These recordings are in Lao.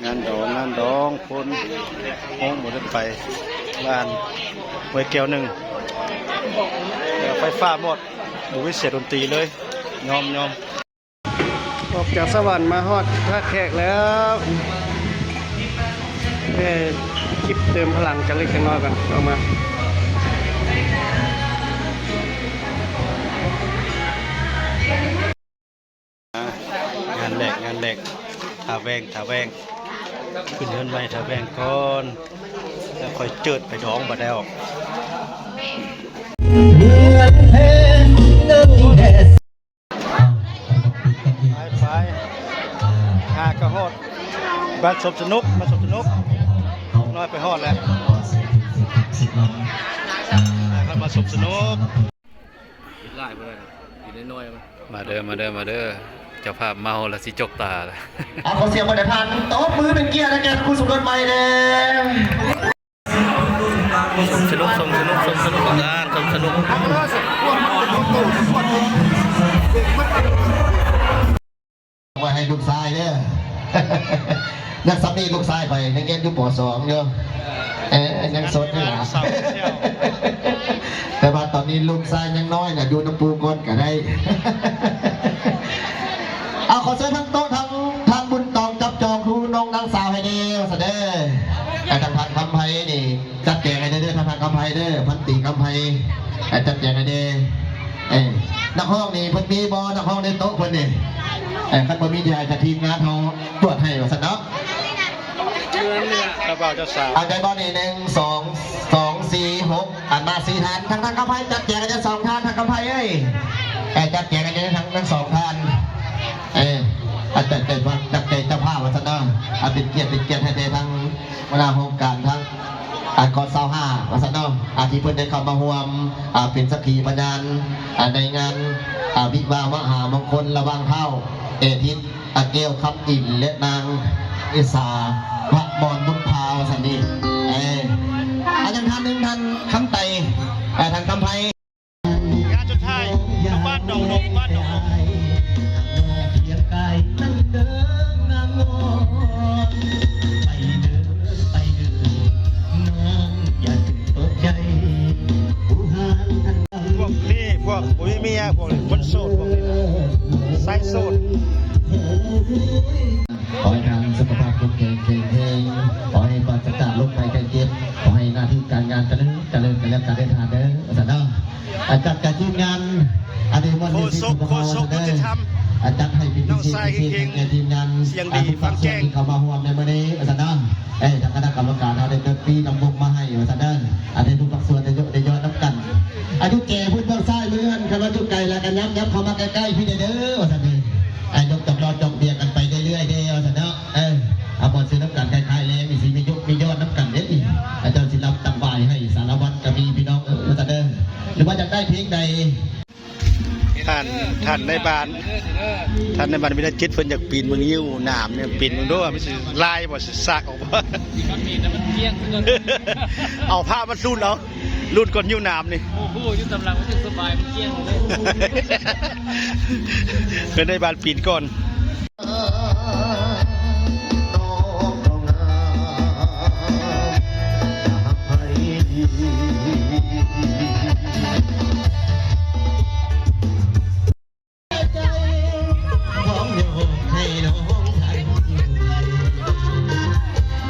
ງານດອງ ງານດອງຄົນ ໂຮງບໍ່ໄດ້ໄປ ບ້ານຫ້ວຍແກ້ວໜຶ່ງ ແລ້ວໄຟຟ້າໝົດ ບໍ່ມີສຽງດົນຕີເລີຍ ຍອມ ຍອມ. ອອກຈາກສະຫວັນມາຮອດທ່າແຂກແລ້ວ ເອີ ຄລິບເຕີມພະລັງຈັກເລັກຈັກນ້ອຍກ່ອນ ອອກມາ. ອ່າ ງານແລກ ງານແລກ ທ່າແວງ ທ່າແວງ ຂຶ້ນເຮືອນໃໝ່ທ່າແວງກ່ອນ ແລ້ວຄ່ອຍເຈີດໄປດອງບາດແລ້ວ. ໄປ ໄປ ຫາກະຮອດ ບ້ານສົມສະໜຸກ ບ້ານສົມສະໜຸກ ນ້ອຍໄປຮອດແລ້ວ ບ້ານສົມສະໜຸກ. ກິນຫຼາຍບໍ່ໄດ້ ກິນນ້ອຍໆ ມາເດີ ມາເດີ ມາເດີ ເຈົ້າພາບເມົາລະຊິຈົກຕາລະ. ເອົາ ຂໍສຽງໃຫ້ທ່ານ ຕົບມືເປັນກຽດໃຫ້ແກ່ຄູ່ສົມລົດໃໝ່ແດ່. ສົມສະໜຸກ ສົມສະໜຸກ ສົມສະໜຸກ ອ່າ ສົມສະໜຸກ ໄວ້ໃຫ້ລູກຊາຍເດີ ຍັງສ່ຳນີ້ ລູກຊາຍຂ້ອຍຍັງຮຽນຢູ່ ປໍສອງ ຢູ່ ເອີ ຍັງສົດຢູ່ຫຼະ ແຕ່ວ່າຕອນນີ້ລູກຊາຍຍັງນ້ອຍນະ ຢູ່ນຳປູ່ກ່ອນກະໄດ້. ເອົາ ຂໍເຊີນທັງໂຕະ ທັງທ່ານບຸນຕອງ ຈັບຈອງ ຄູນ້ອງນາງສາວໃຫ້ແດ່ວ່າຊັ້ນເດີ ໃຫ້ທາງທ່ານຄຳໄພນີ້ ຈັດແຈງໃຫ້ແດ່ເດີ ທ່ານ ທ່ານຄຳໄພເດີ ພັນຕີຄຳໄພ ໃຫ້ຈັດແຈງໃຫ້ແດ່. ເອີ ນັກຮ້ອງນີ້ເພິ່ນມີບໍ່ ນັກຮ້ອງໃນໂຕະເພິ່ນນີ້? ເອີ ຄັນບໍ່ມີ ດຽວໃຫ້ທີມງານເຮົາຈວດໃຫ້ວ່າຊັ້ນເນາະ. ເຈົ້າບ່າວເຈົ້າສາວ ເອົາໃຈບໍ່ນີ້ ໜຶ່ງ ສອງ ສອງ ສີ່ ຫົກ ອັນມາສີ່ທ່ານ ທາງ ທາງຄຳໄພຈັດແຈງໃຫ້ທັງສອງທ່ານ ທາງຄຳໄພເອີຍ ເອີ ຈັດແຈງໃຫ້ທັງ ທັງສອງທ່ານ ເອີ ຈັດໃຈ ຈັດໃຈເຈົ້າພາບວ່າຊັ້ນເນາະ ເອົາເປັນກຽດ ເປັນກຽດໃຫ້ແດ່ທາງ ຫົວໜ້າໂຄງການທາງ ອາ ກອຊາວຫ້າ ວ່າຊັ້ນເນາະ ອາ ທີ່ເພິ່ນໄດ້ເຂົ້າມາຮ່ວມ ອາ ເປັນສັກຂີພະຍານ ອາ ໃນງານ ອາ ວິວາມະຫາມົງຄົນລະຫວ່າງທ້າວເອທິດ ອາ ແກ້ວຄຳອິນ ແລະ ນາງເອສາ ພະມອນບຸນພາ ວ່າຊັ້ນນີ້ ເອີ ອາ ຍັງທ່ານໜຶ່ງ ທ່ານຄຳໄຕ ອາ ທ່ານຄຳໄພ. ງານສຸດທ້າຍຢູ່ບ້ານດອງດົງ ບ້ານດອງດົງ ພວກນີ້ ພວກບໍ່ມີເມຍ ພວກນີ້ຄົນໂສດ ພວກນີ້ນະ ຊາຍໂສດ. ຂໍໃຫ້ທ່ານສຸຂະພາບເຂັ້ມແຂງ ແຂງແຮງ ຂໍໃຫ້ປາສະຈາກໂລກໄພໄຂ້ເຈັບ ຂໍໃຫ້ໜ້າທີ່ການງານຈະເລີນ ຈະເລີນໄປແລ້ວກັນເດີທ່ານເດີ ວ່າຊັ້ນເນາະ. ອາ ຈັດໃຫ້ທີມງານ ອາ ທີ່ມ່ວນເວທີຂອງເຮົາເດີ ອາ ຈັດໃຫ້ເປັນພິເສດ ພິເສດໃຫ້ແກ່ທີມງານ ສຽງດີ ອາ ທຸກພາກສ່ວນທີ່ເຂົ້າມາຮ່ວມໃນມື້ນີ້ ວ່າຊັ້ນເນາະ. ເອີ ທາງຄະນະກຳມະການເຮົາໄດ້ຈັດປີລຳວົງມາໃຫ້ ວ່າຊັ້ນເດີ ອາ ໃຫ້ທຸກພາກສ່ວນໄດ້ຍົກໄດ້ຍ້ອນນຳກັນ. ອາ ຢູ່ແຈພຸ້ນເບື້ອງຊ້າຍມືຫັ້ນ ຄັນວ່າຢູ່ໄກແລ້ວກໍຍັບ ຍັບເຂົ້າມາໃກ້ໆພີ້ແດ່ເດີ ວ່າຊັ້ນເດີ ອາ ຍົກຈອກຫຼອດຈອກເບຍກັນໄປເລື້ອຍໆເດີ ວ່າຊັ້ນເນາະ. ເອີ ເອົາ ມ່ວນຊື່ນນຳກັນ ຄ້າຍໆແລງນີ້ຊິມີຍົກມີຍ້ອນນຳກັນເດ້ນີ້ ອາ ເຈົ້າຊິລຳຕັກບາຍໃຫ້ສາລະວັດກະມີພີ່ນ້ອງເອີຍ ວ່າຊັ້ນເດີ ຫຼືວ່າຢາກໄດ້ເພງໃດ. ທ່ານ ທ່ານນາຍບ້ານ ທ່ານນາຍບ້ານວິລະຈິດ ເພິ່ນຢາກປີນເບິ່ງງິ້ວໜາມນີ້ ປີນເບິ່ງດູວ່າມັນຊິລາຍບໍ່ ຊິຊາກອອກບໍ່ ມັນມີ ແຕ່ມັນກ້ຽງຄືກັນ ເອົາຜ້າມາຫຼຸດເອົາ ຫຼຸດກ່ອນງິ້ວໜາມນີ້ ໂອ້ໂຫ ຢູ່ຕາມຫຼັງມັນຈັ່ງສະບາຍ ມັນກ້ຽງເລີຍ ເປັນນາຍບ້ານປີນກ່ອນ.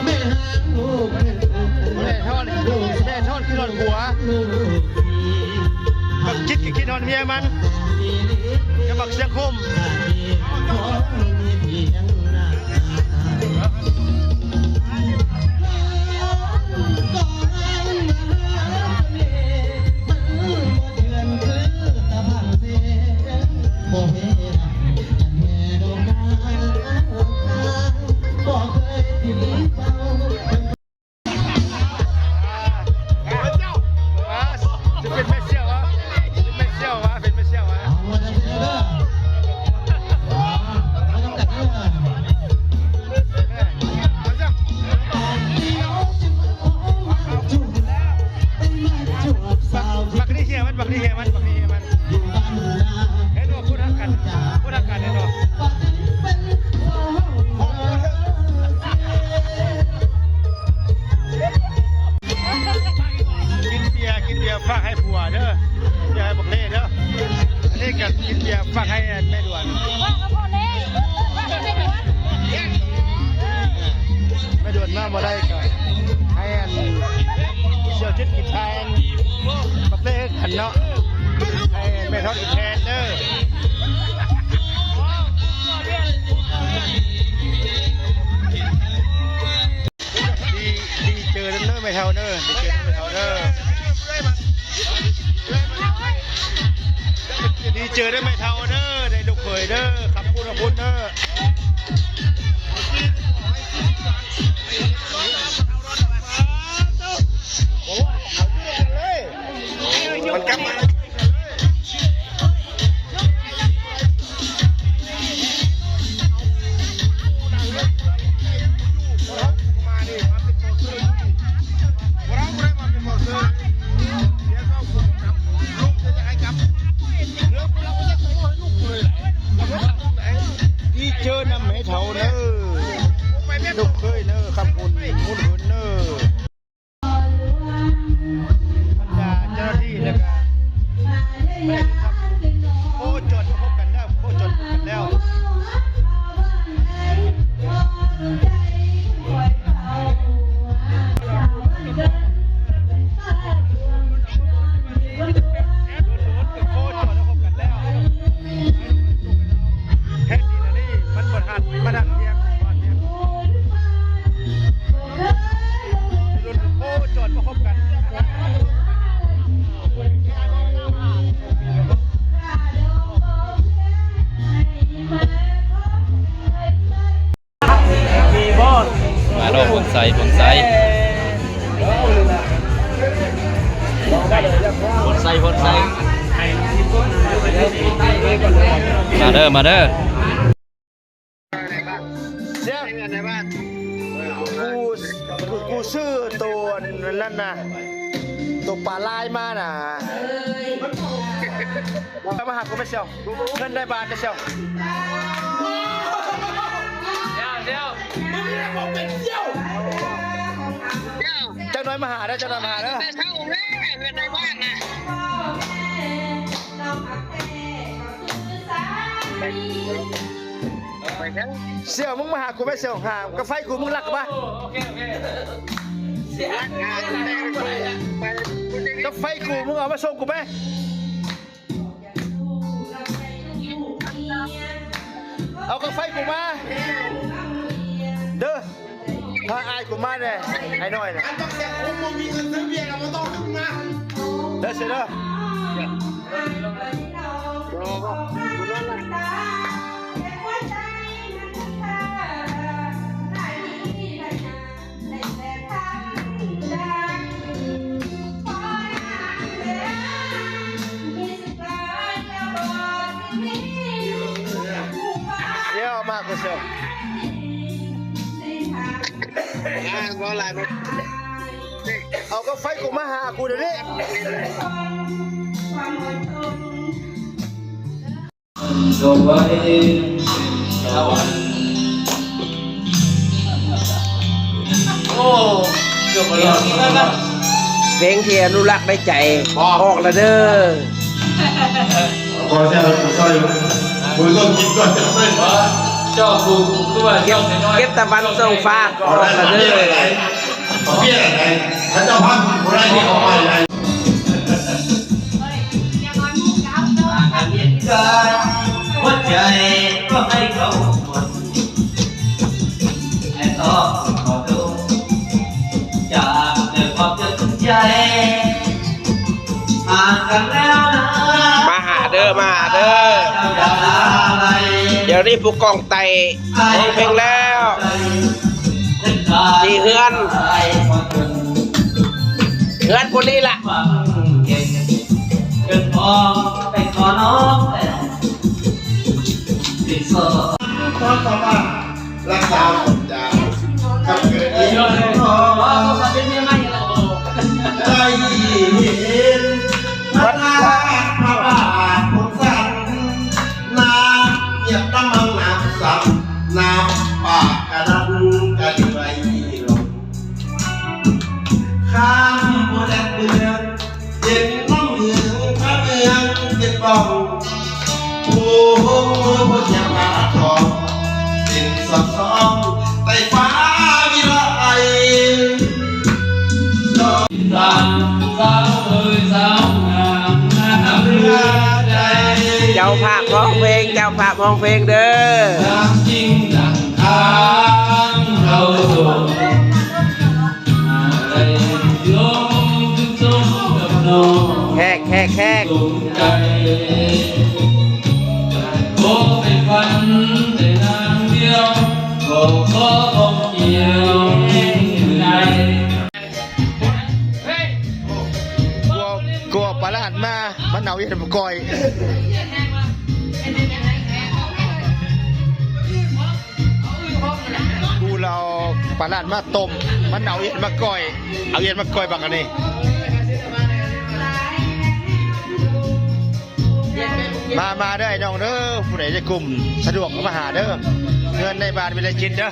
ແມ່ທອດ ແມ່ທອດຄືທອດຫົວ. ບັກຈິດກໍຄິດຮອດເມຍມັນ ກັບບັກຊຽງຄົມ. ຖ້າບໍ່ໄດ້ກໍໃຫ້ອັນ ເຊວຈິດກິນແທນ ບັກເລກອັນເນາະ ໃຫ້ແມ່ເຖົ້າກິນແທນເດີ. ດີ ດີເຈີນຳເດີແມ່ເຖົ້າເດີ ດີເຈີນຳແມ່ເຖົ້າເດີ ດີເຈີນຳແມ່ເຖົ້າເດີ ໄດ້ລູກເຂີຍເດີ ຂອບຄຸນ ຂອບຄຸນເດີ. ມັນກັບມາ ດີເຈີນຳແມ່ເຖົ້າເດີ ລູກເຂີຍເດີ ຄຳບຸນ ບຸນເພິ່ນເດີ. ບັນດາເຈົ້າໜ້າທີ່ ແລ້ວກະ ໂຄຈອນມາພົບກັນແລ້ວ ໂຄຈອນມາພົບກັນແລ້ວ ໂຄຈອນມາພົບກັນແລ້ວ. ແທ້ຈິງອັນນີ້ມັນບໍ່ທັນ ມັນທັນພຽງ ລຸ້ນໂຄຈອນມາພົບກັນ. ມາໂລດ ພົນໄຊ ພົນໄຊ ພົນໄຊ ພົນໄຊ ມາເດີ ມາເດີ. ກູ ກູຊື້ໂຕນັ້ນນະ ໂຕປາລາຍມານະ ມາຫາກູແມ່ຊຽວ ເງິນໄດ້ບາດແລ້ວຊຽວ. ຈັກໜ້ອຍມາຫາເດີ ຈັກໜ້ອຍມາຫາເດີ. ຊຽວ ມຶງມາຫາກູແມ່ຊຽວ ຫາກາໄຟກູ ມຶງລັກມາ. ກາໄຟກູ ມຶງເອົາມາສົ່ງກູແມ້. ເອົາກາໄຟກູມາເດີ ພາອ້າຍກູມາແດ່ ອ້າຍນ້ອຍນະ. ເດີ ເຊີນເດີ. ດຽວມາກູເຊວ ເອົາກາໄຟກູມາຫາກູດຽວນີ້. ເພງທີ່ອະນຸລັກໃນໃຈ ອອກລະເດີ. ເກັບຕາວັນສ່ອງຟ້າ ອອກລະເດີ. ເປັນຫຍັງໃດ ເຂົາເຈົ້າພັນບໍ່ໄດ້ທີ່ເຂົາໄປໄດ້. ຫົວໃຈກໍໃຫ້ເຂົາໝົດ ໃຫ້ຕອບຂໍໂທດ ຈາກເດີຄວາມເຈັບໃຈ ຫາກັນແລ້ວນະ ມາຫາເດີ ມາຫາເດີ. ດຽວນີ້ຜູ້ກອງໄຕ້ ຮ້ອງເພງແລ້ວ ທີ່ເຮືອນ ເຮືອນຜູ້ນີ້ລະ ຄວາມສາມາດຮັກສາຄົນຈາກ ກັບເກີດອີກ ໄດ້ເຫັນພະທາດພະບາດພົນສັນ ນ້ຳຫຽບນ້ຳມັງນ້ຳສຳ ນ້ຳປາກກະດັນກະເດືອຍລົງ ຂ້າມບໍ່ແດດເດືອນ ເຫັນນ້ຳເມືອງພະເມືອງເປັນບ່ອງ ໂອ້ໂຫ ບໍ່ຢາກມາທອງ ເປັນສອງສອງ ເຈົ້າພາບຮ້ອງເພງ ເຈົ້າພາບຮ້ອງເພງເດີ. ແຂກ ແຂກ ແຂກ. ກົວ ກົວປາຫຼາດມາ ມັນເອົາອີ່ຫຍັງມາກ້ອຍ. ກູລາວປາຫຼາດມາຕົ້ມ ມັນເອົາອີ່ຫຍັງມາກ້ອຍ ເອົາອີ່ຫຍັງມາກ້ອຍບັກອັນນີ້. ມາ ມາເດີອ້າຍນ້ອງເດີ ຜູ້ໃດຈະກຸ່ມສະດວກກໍມາຫາເດີ ເຮືອນໃນບ້ານວິລະຈິດເດີ.